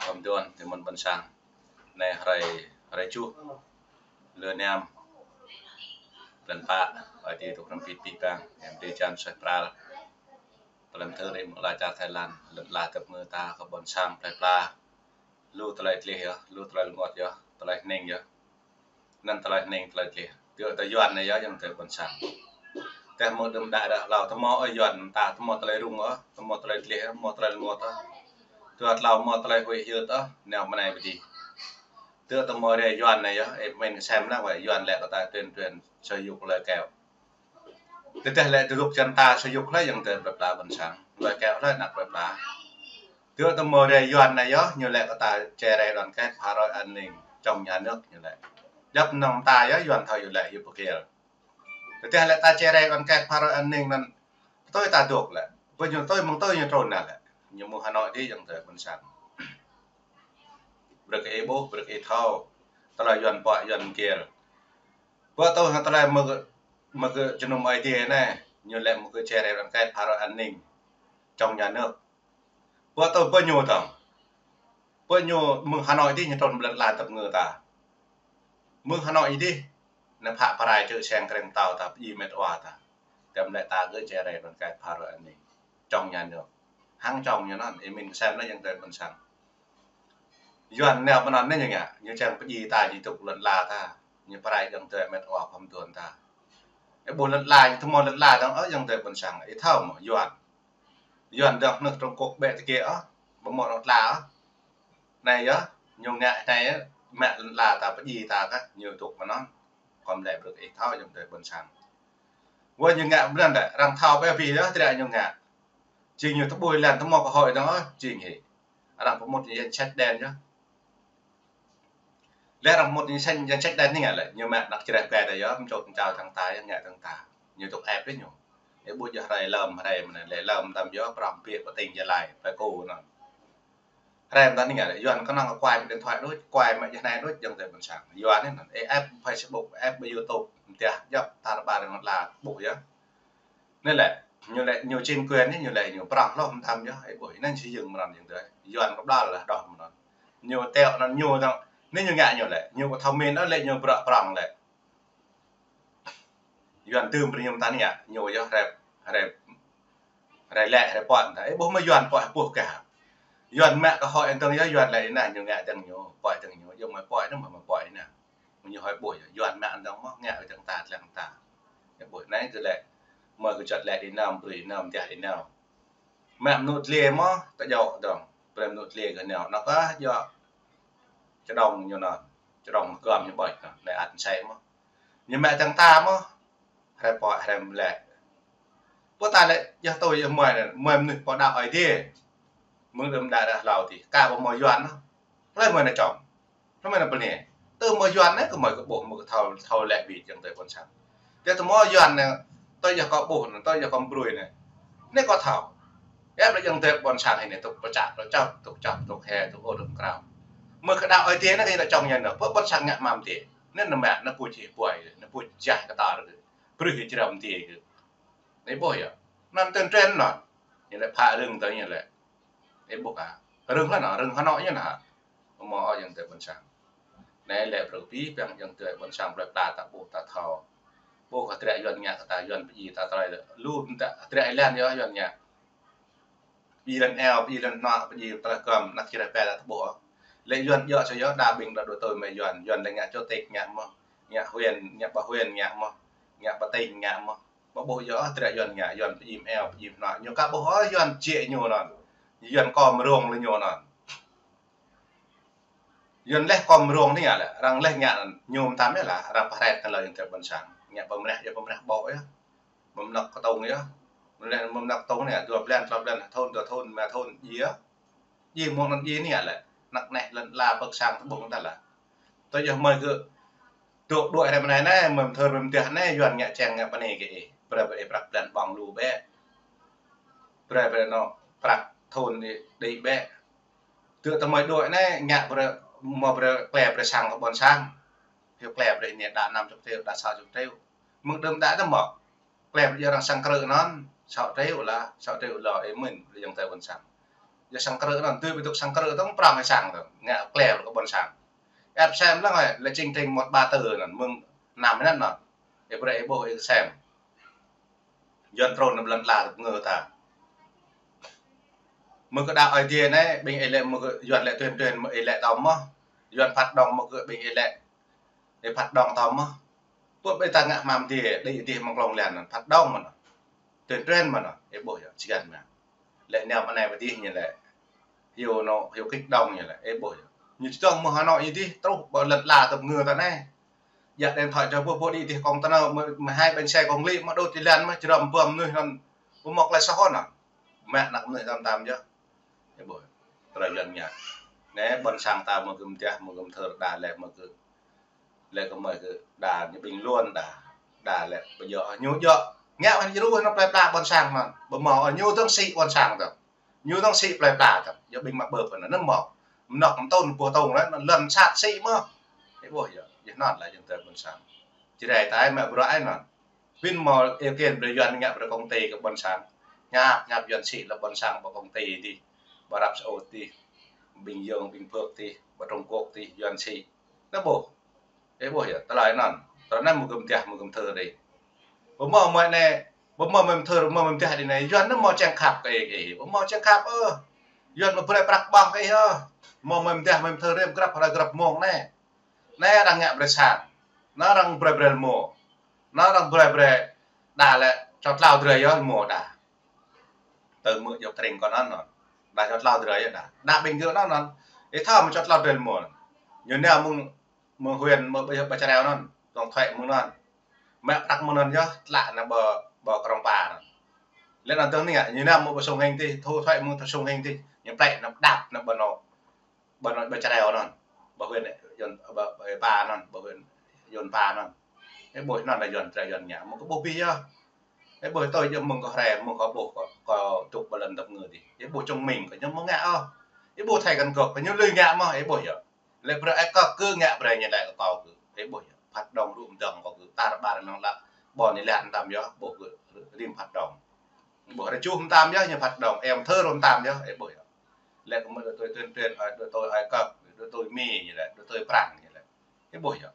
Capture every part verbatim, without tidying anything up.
Khŏm duôn, tơ mơ̆n ƀôn sang. Anai hrơi, hrơi juh. Lơ năm. Blan pă, ơi adai tŭ hrŏm pit pit pang. Em dê jan suaih pral. Tơlơi mơthưr rĭm ala čar Thái Lan. Lŏn ala tơpơngơ̆ ta kơ ƀôn sang plơi pla. Lu tơlơi gleh yơh, lu tơlơi rơngot yơh, tơlơi hning yơh. Anŭn tơlơi hning tơlơi gleh. Tơdah ta Yuan anai yơh, ayŏng adơi ƀôn sang. Tơdah mơ̆ đưm đă đah hlâo, tơmơ̆ ơi Yuan ta, tơmơ̆ tơlơi rŭng ôh, tơmơ̆ tơlơi gleh, tơmơ̆ tơlơi rơngot ôh. Tơdah hlâo mơ̆ tơlơi huĭ hyưt ôh, nao mơnai pơdih. Tơdah tơmơ̆ rai Yuan anai yơh, ơ, mĭn kơ sem lah, wai Yuan lĕ kơ ta tuyên truyền, sử dụng lời kẹo. Tơdah lĕ tơdŭk čăn ta sơyuk hlơi ayŏng adơi plơi pla ƀôn sang. Lơi kẹo hlơi ană plơi pla. Tơdah tơmơ̆ rai Yuan anai yơh, ñu lĕ kơ ta chia rẽ đoàn kết, phá rối an ninh trong nhà nước ñu lĕ. Djŏp mơnơ̆ng ta yơh, Yuan thâo ñu lĕ, ñu pơkil. Tơdah lĕ ta chia rẽ đoàn kết, phá rối an ninh anŭn, pơtui ta dŏ lĕ. Pơ ñu tui, mơ̆ng tui ñu trŭn anai lĕ. Ñu mơ̆ng Hà Nội dih ayŏng adơi ƀôn sang. Brơi kơ ih ƀuh, brơi kơ ih thâo. Tơlơi Yuan pŏk, Yuan kil. Pơtui hăng tơlơi mơ̆ kơ, mơ̆ kơ jơnum Ơi Adai anai, ñu lĕ mơ̆ kơ chia rẽ đoàn kết, phá rối an ninh trong nhà nước. Pơtui pơ ñu tơ̆ng. Pơ ñu mơ̆ng Hà Nội dih ñu trŭn ƀơi lŏn ala tơpơngơ̆ ta. Mơ̆ng Hà Nội dih, anai phă pơrai čư̆ seng kreng tao ta, pơdjai met wa ta. Tơdah lĕ ta kơ chia rẽ đoàn kết, phá rối an ninh trong nhà nước. Hăng trong ñu anŭn, ơ mĭn kơ sem lah ayŏng adơi ƀôn sang. Yuan nao pơ anŭn anai ñu ngă, ñu čang pơdjai ta, ñu tŭk lŏn ala ta, ñu pơrai ayŏng adơi met wa khŏm duôn ta. Ơ ƀuh lŏn ala, ñu tơmơ̆ lŏn ala dơ̆ng, ơ ayŏng adơi ƀôn sang, ih thâo mơ̆, Yuan. Yuan dơ̆ng hnưh Trung Quốc ƀĕ tơkê ôh, ƀu mơ̆ lŏn ala ôh. Anai yơh, ñu ngă anai yơh, mă lŏn ala ta pơdjai ta kah, ñu tŭk mơ̆n anŭn. Khŏm lĕ brơi kơ ih thâo ayŏng adơi ƀôn sang. Wai ñu ngă blan đah, arăng thâo ƀĕ abih yơh, tơdră ñu ngă. Jing ñu tơƀui lăn tơmơ̆ kơ hơi dơ̆ng ôh, jing hĭ. Arăng pơmŭt ñu danh sách đen yơh. Lĕ arăng pơmŭt ñu danh, danh sách đen anai ngă lĕ, ñu mă ană čơreh ƀe ta yơh, mơčô mơčao tơ̆ng ta yơh, ngă tơ̆ng ta. Ñu tŭk ĕp đơi ñu. Ơ ƀuh yơh hrơi lơ̆m, hrơi mơ̆n anai, lĕ lơ̆m tơm yơh, prong pia pơting jơlai, pơkô anŭn. Hrơi mơ̆n anai ngă lĕ, Yuan kơnơ̆ng kơ kuai mă điện thoại đôč, kuai mă jơhnai đôč, ayŏng adơi ƀôn sang. Yuan anai anŭn, ơ ĕp Facebook, ĕp ƀơi YouTube, mơtiah djŏp, tar ƀar lŏn ala ƀuh yơh. Anai lĕ, ñu lĕ, ñu chính quyền anai, ñu lĕ, ñu prong hloh mơtam yơh, ơ ƀuh, anŭn či jing mơ̆n anŭn ayŏng adơi. Yuan kơ ƀlŏr lah đŏh mơ̆n anŭn. Ñu teo anŭn ñu dơ̆ng, anai ñu ngă ñu lĕ, ñu kơ thâo mĭn ôh lĕ ñu bruă prong lĕ. Yuan dưm brơi ñu mơtam anai ngă, ñu yơh hrĕp, hrĕp, hrĕp lĕ, hrĕp pŏk ta. Ơ ƀuh mơ̆ Yuan pŏk ƀuh kah. Yuan mă kơ hơi dơ̆ng yơh, Yuan lĕ anai ñu ngă dơ̆ng ñu, pŏk dơ̆ng ñu, yơh mơ̆ pŏk anai mơ̆ pŏk anai. Ñu hơi ƀuh yơh, Yuan mă dơ̆ng mơ̆, ngă dơ̆ng ta, tlăng ta. Yơh ƀuh anai kơ lĕ, mơ̆ kơ čăt lĕ đĭ nao, brơi đĭ nao, mơtiah đĭ nao. Mă mơnŭ dliê mơ̆, ta djơ̆ dơ̆ng, brơi mơnŭ dliê kơ nao, anŭn kah djơ̆ čơđông ñu anŭn, čơđông gơm ñu ƀơi anŭn, anai ăt sĕ mơ̆. Ñu mă dơ̆ng ta mơ̆, hrĕp pŏk hrĕp lĕ. Pô ta lĕ, yơh tui yơh mơi anai, mơi mơnuih pô đaŏ Ơi Adai. Mơ̆ng đưm đă đah hlâo dih, kah ƀu mơ̆ Yuan anŭn. Hlơi mơi anai čŏng. Hlơi mơi anai pơnê. Tơ mơ̆ Yuan anai kơ mơi kơ ƀuh, mơi kơ thâo, thâo lĕ ƀĭ ayŏng adơi ƀôn sang. Tơ tơ mơ̆ Yuan anai, tơ yơh kơ ƀuh anai, tơ yơh kơ brơi anai. Anai kơ thâo. Ĕp lĕ ayŏng adơi ƀôn sang hĭ anai, tŭk pơčăk, tŭk čŏp, tŭk čŏp, tŭk hê, tŭk ôh, tŭk krao. Mơi kơ đaŏ Ơi Adai anai kơ anai čŏng ñu anai. Pơ ƀôn sang ngă mă mơ̆n dih. Anai anŭn mă, anai pui čih puai, anai pui jah kơ tar kơ. Brơi hĭ jrăm dih kơ. Anai ƀuh yơh. Anŭn tuyên truyền anŭn. Ñu lĕ phă rơ̆ng tơ ñu lĕ. Ơ ƀuh kah. Rơ̆ng lah anŭn, rơ̆ng Hà Nội ñu anŭn. Mơ̆ ôh ayŏng adơi ƀôn sang. Anai lĕ brơi kơ abih bang ayŏng adơi ƀôn sang plơi pla ta ƀuh ta thâo. Ƀuh kơ tơdră Yuan ngă kơ ta, Yuan pơdjai ta tơlơi lu mơta tơdră ih lăng yơh Yuan ngă. Pơdjai lŏn eo, pơdjai lŏn hnuă, pơdjai tơlơi gơm, ană čơreh ƀe ta tơƀuh. Lĕ Yuan djơ̆ sa yơh, đa ƀing đa đuaĭ tui mă Yuan, Yuan lĕ ngă chủ tịch ngă mơ̆, ngă huyện, ngă ƀă huyện ngă mơ̆, ngă ƀă tỉnh ngă mơ̆. Mơ̆ ƀuh yơh, tơdră Yuan ngă, Yuan pơdjai eo, pơdjai hnuă, ñu kah ƀuh ôh Yuan jĕ ñu anŭn. Yuan kơ mơrông lĕ ñu anŭn. Yuan leh kơ mơrông anai ngă lĕ, arăng leh ngă anŭn, ñu mơtam yơh lah, arăng pơhrĕt kơ lŏn ayŏng adơi ƀôn sang. Ngă pơmreh yơh, pơmreh ƀô̆ yơh. Mơ̆ng anŏ kơtông yơh. Mơ̆ng anŏ kơtông anai, dua blan, klâo blan, thŭn, dua thŭn, rơma thŭn, djai yơh. Djai mơ̆ng anŭn djai anai ngă lĕ. Anăp anai lŏn ala pơ̆k sang tơƀuh ta lah. Tơ yơh mơi kơ dŏ đuaĭ rai mơnai anai, mơi mơthơr mơi mơtiah anai, Yuan ngă čang ngă pơ anai kơ ih. Brơi brơi ih prăk blan ƀơ̆ng lu bĕ. Brơi brơi anŏ prăk thŭn đĭ bĕ. Tơ tơ mơi đuaĭ anai, ngă brơi, mơ̆ brơi klĕ brơi sang kơ ƀôn sang. Hyu klĕ brơi anai đa năm chục triệu, đa sa chục triệu. Mơ̆ng đưm đă tơ mơ̆. Klĕ brơi arăng sang krư̆ anŭn, sa triệu lah, sa triệu lah, ơ mĭn, brơi ayŏng adơi ƀôn sang. Yua sang krư̆ anŭn, tui ƀu dŏ sang krư̆ tŏng prŏng hĭ sang tŏng. Ngă klĕ kơ ƀôn sang. Ĕp sem lăng hơi, lĕ čing tring một ba tư anŭn, mơ̆ng năm anŭn anŭn. Ih brơi ih ƀuh ih sem. Yuan trŭn nao ƀlŏn ala tŭ ngơ ta. Mơ̆ kơ đaŏ Ơi Adai anai, ƀing ih lĕ mơ̆ kơ Yuan lĕ tuyên truyền mơ̆ ih lĕ tŏm mơ̆. Yuan phát động mơ̆ kơ ƀing ih lĕ. Ih phát động tŏm mơ̆. Pơ̆ ƀing ta ngă hmam Adai, đĭ Adai mơ̆ng klŏng lĕ anŭn, phát động mơ̆n. Tuyên truyền mơ̆n, ih ƀuh yơh, či găn mơ̆. Lĕ nao mơ̆ anai pơ adih ñu lĕ. Hyu nô, hyu kích động ñu lĕ, ih ƀuh yơh. Ñu či tŏng mơ̆ Hà Nội ñu adih, truh ƀơi lŏn ala tŭ ngơ ta anai. Djă điện thoại čơ pô pô đĭ adih kông tơnao, mơ̆, mơ̆ hai bánh xe công lý, mơ̆ đôč ti lăn, mơ̆ črơm bơm mơnuih anŭn, pơmŏk lĕ soh anŭn. Mă anăk mơnuih tam tam yơh. Ih ƀuh. Tơlơi Yuan ngă. Anai, ƀôn sang ta mơ̆ gơ̆m tiah, mơ̆ gơ̆m thơr đa lĕ, mơ̆ gơ̆. Lĕ kơ mơi kơ đa ñu ƀing luôn đa. Đa lĕ ƀu djơ̆, ñu djơ̆. Ngă hăng djru hăng plơi pla ƀôn sang anŭn. Ƀu hmâo, ñu tŏng sĭ ƀôn sang tŏng. Ñu tŏng sĭ plơi pla tŏng. Djơ̆ ƀing mă ƀơ̆p anŭn, anŭn hmâo. Mơnŏk mơtŭn pô tŏng lĕ, anŭn lŏn sat sĭ mơ̆. Ih ƀuh yơh, yơh anŭn lĕ jing tơlơi ƀôn sang. Či rai tai mă bruă anŭn. Ƀing hmâo ih kiăng brơi Yuan ngă brơi công ty kơ ƀôn sang. Ñăp, ñăp Yuan sĭ lĕ ƀôn sang ƀơi công ty adih. Ƀơi Arab Saudi adih. Bình Dương, Bình Phước adih. Ƀơi Trung Quốc adih, Yuan sĭ. Anŭn ƀuh. Ih ƀuh yơh, tơlơi anŭn. Tơlơi anŭn mơ̆ gơ̆m tiah, mơ̆ gơ̆m thơr đĭ. Ƀu hmâo mơi anai, ƀu hmâo mơi thơr, ƀu hmâo mơi tiah đĭ anai. Yuan anŭn hmâo čang khăp kơ ih, ih. Ƀu hmâo čang khăp ôh. Yuan ƀu brơi prăk ƀơ̆ng kơ ih ôh. Hmâo mơi tiah, mơi thơr rĭm grăp, hrơi grăp mông anai. Anai arăng ngă brơi sang. Anai arăng brơi brơi rơmô. Anai arăng brơi brơi đa lĕ čô tlao drơi yơh rơmô đa. Tơ mơ̆ djŏp tring kơ anŭn anŭn. Đa čô tlao drơi yơh đa. Đa ƀing gơ̆ anŭn anŭn. Ih thâo mơ̆ čô tlao drơi rơmô anŭn. Ñu nao mơ̆ng, mơ̆ng huyện, mơ̆ng ƀơi, ƀơi Čreo anŭn. Tŏng thuế mơ̆ng anŭn. Mă prăk mơ̆ng anŭn yơh, tlă nao ƀơi, ƀơi Krông Pa anŭn. Lĕ anŭn tơ̆ng anai ngă, ñu nao mơ̆ng ƀơi Sông Hinh adih, thu thuế mơ̆ng Sông Hinh adih. Ñu plĕ nao đăp nao ƀơi anŭn. Ƀơi anŭn ƀơi Čreo anŭn. Ƀơi huyện Yuan, ƀơi, ƀơi Pa anŭn, ƀơi huyện Yuan Pa anŭn. Ih ƀuh anŭn lĕ Yuan, tơlơi Yuan ngă. Mơ̆ kơ ƀuh ƀing yơh. Ih ƀuh tui yơh mơ̆ng kơ hrơi, mơ̆ng kơ ƀuh kơ, kơ dŏ ƀơi lŏn tŭ ngơ adih. Ih ƀuh Trung Minh kơ ñu ƀu ngă ôh. Ih ƀuh Thái Căn Cốc kơ ñu lui ngă mơ̆, ih ƀuh yơh. Lĕ brơi ai kơ kơ ngă brơi ñu lĕ kơ kâo kơ. Ih ƀuh yơh. Phát động rŭ mơdơ̆ng kơ kơ. Tar ƀar lăng lă. Ƀôn ih lĕ tam yơh, ƀuh kơ rĭm phát động. Ƀuh rơčuh tam yơh, ñu phát động. Em thơr tam yơh, ih ƀuh yơh. Lĕ kơ mơi đu tui tuyên truyền, ơi, đu tui ai kơ, đu tui Mi ñu lĕ, đu tui Prăng ñu lĕ. Ih ƀuh yơh.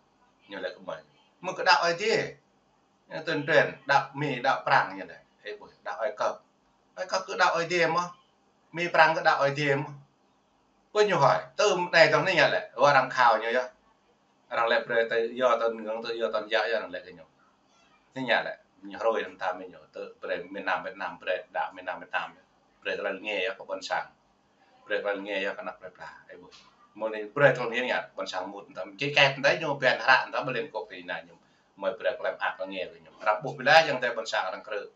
Ñu lĕ kơ mơi. Mơ̆ kơ đaŏ Ơi Adai. Ñu tuyên truyền, đaŏ Mi, đaŏ Prăng ñu lĕ. Ih ƀuh, đaŏ Ai Cập. Ai Cập kơ đaŏ Ơi Adai mơ̆. Mi Prăng kơ đaŏ Ơi Adai mơ̆. Pơ ñu hơi, tơ anai tŏng anai ngă lĕ, wơ̆t arăng khao ñu yơh. Arăng lĕ brơi tơ yua tơ̆n ngư̆ng, tơ yua tơ̆n yă yơh arăng lĕ kơ ñu. Anai ngă lĕ, ñu hrơi lăm tam ñu, tơ brơi miền Nam Việt Nam, brơi đaŏ miền Nam Việt Nam yơh. Brơi kơ lŏn ngă yơh kơ ƀôn sang. Brơi kơ lŏn ngă yơh kơ anăk plơi pla, ih ƀuh. Mơ̆ anai brơi kơ lŏn ngă ngă, ƀôn sang mŭt tam. Či kĕt tam ñu, ƀiă hră tam, ƀơi Liên Hợp Quốc adih anai ñu. Mơi brơi kơ lăm ak lŏn ngă kơ ñu. Arăng ƀuh ƀiă lĕ, yang tơ ƀôn sang arăng krư̆.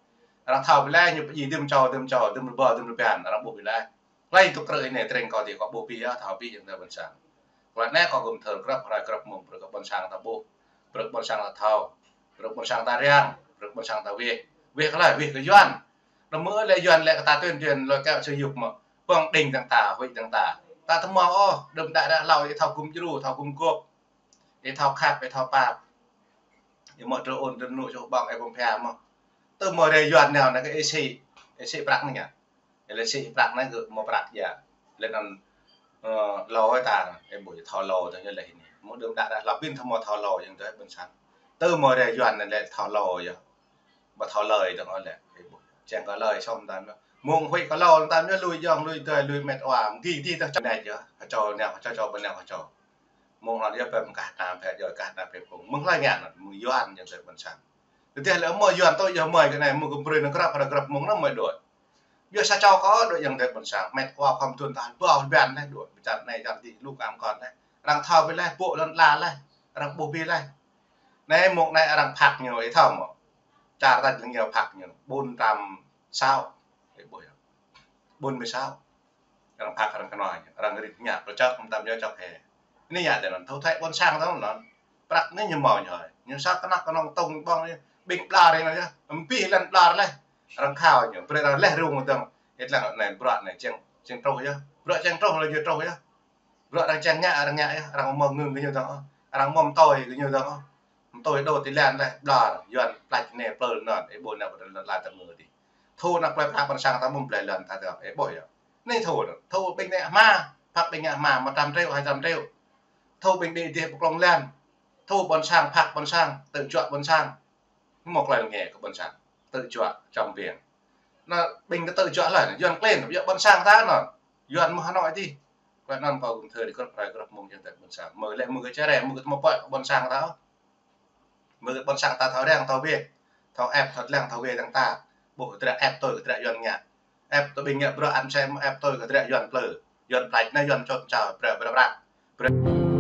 Arăng thâo ƀiă lĕ, ñu pơjing dŭm čô, dŭm čô, dŭm rơbâo, dŭm rơbâo, arăng ƀuh ƀiă lĕ. Hlơi tŭ krư̆ anai, tring kâo adih kâo ƀuh ƀiă, thâo ƀiă yang tơ ƀôn sang. Klă anai kâo gum thơr grăp hrơi grăp mông, brơi kơ ƀôn sang ta ƀuh. Brơi kơ ƀôn sang ta thâo. Brơi kơ ƀôn sang ta răng. Brơi kơ ƀôn sang ta weh. Weh kơ hlơi, weh kơ Yuan. Anŭn mơ̆ lĕ Yuan lĕ kơ ta tuyên truyền lĕ kơ sư yŭk mơ̆. Pơ̆ng đing dơ̆ng ta, huĭ dơ̆ng ta. Ta tơmâo ôh, đưm đă đă hlâo, ih thâo gum djru, thâo gum gôp. Ih thâo khăp, ih thâo pap. Ih mơ̆ trơ ôn trơ nŭ čuh ƀơ̆ng, ih pơm phia mơ̆. Tơ mơ̆ rai Yuan nao anai kơ ih sĭ, ih sĭ prăk anai ngă. Ih lĕ sĭ prăk anai kơ mơ̆ prăk yơh. Lĕ anŭn, ơ, lâo ih ta, ih ƀuh thâo lâo tơ ñu lĕ anai. Mơ̆ đưm đă đă hlâo pin thâo mơ̆ thâo lâo yang tơ ƀôn sang. Tơ mơ̆ rai Yuan anai lĕ thâo lâo yơh. Ƀu thâo lơi dơ̆ng ôh lĕ, ih ƀuh. Čang kơ lơi sŏm tam yơh. Mơ̆ng huĭ kơ lâo tam yơh, lui jŏng, lui dơi, lui met wa, mơ̆ng adih adih tơ čang anai yơh. Kơ čô anai, kơ čô, čô ƀơi anai, kơ čô. Mơ̆ng anŭn yơh pĕ mơ̆ng kah anai pĕ, yơh kah anai pĕ pơ̆ng. Mơ̆ng hlơi ngă anŭn, mơ̆ng Yuan yang tơ ƀôn sang. Tơdah lĕ mơ̆ Yuan tŭ yơh mơi kơ anai, mơ̆ gum brơi anŭn grăp, hrơi grăp mông anŭn mơi đuaĭ. Yua sa čô kâo đuaĭ yang tơ ƀôn sang, met wa khŏm tuan tah, ƀâo ƀiă anai đuaĭ, pơčat anai čar adih, lu kam kon anai. Arăng thâo ƀiă lĕ, ƀô̆ lŏn ala lĕ, arăng ƀuh ƀiă lĕ. Anai mông anai arăng phạt ñu, ih thâo mơ̆. Čar ta jing ñu phạt ñu, bốn trăm sáu. Ih ƀuh yơh. Bốn mươi sáu. Arăng phạt arăng kơnua ñu, arăng rit ngă, pơčŏk mơtam ñu čŏk hĕ. Anai ngă tơ anŭn, thâo thĕ ƀôn sang tơ anŭn. Prăk anai ñu hmâo ñu hơi. Ñu sa kơnăk kơnơ̆ng tŏng ƀơ̆ng ñu, ƀing ƀlŏr anai yơh. Ƀing lăn ƀlŏr lĕ. Arăng khao ñu, brơi arăng lĕ rŭng dơ̆ng. Ih lăng anai bruă anai čang, čang truh yơh. Bruă čang truh lĕ ñu truh yơh. Bruă arăng čang ngă, arăng ngă yơh. Arăng mơ̆ ngưng kơ ñu dơ̆ng ôh. Arăng mơ̆ mơtơi kơ ñu dơ̆ng ôh. Mơtơi đôč ti lăn lĕ, ƀlŏr, Yuan plăč anai plơi anŭn, ih ƀuh anai ƀu dŏ lăn tơ mơ̆ adih. Thu anăk plơi pla ƀôn sang ta mơ̆ plơi lăn ta dơ̆ng, ih ƀuh yơh. Anai thâo, thâo ƀing anai hma, phak ƀing anai hma một trăm triệu, hai trăm triệu. Thâo ƀing đĭ dih pơklŏng lan. Thâo ƀôn sang, phak ƀôn sang, tơjuă ƀôn sang. Mơ̆ klei ngă kơ ƀôn sang. Tơjuă čăm biêng. Anŭn ƀing kơ tơjuă laih, Yuan klin, yua ƀôn sang ta anŭn. Yuan mơ̆ Hà Nội dih. Klei anŭn kâo kŭm thơ đi grăp rai grăp mơ̆ng yang tơjuă ƀôn sang. Mơ̆ lĕ mơ̆ kơ čơrĕ, mơ̆ kơ mơ̆ pơ̆k ƀôn sang ta. Mơ̆ ƀôn sang ta thâo răng, thâo wĕh, thâo ĕp, thâo lăng, thâo wĕh dăng ta. Ƀuh hơdră ĕp tui, hơdră Yuan ngă. Ĕp tui ƀing ngă bruă ăn sem, ĕp tui hơdră Yuan plư. Yuan plač anai, Yuan čŏt čao, bruă, bruă, bruă.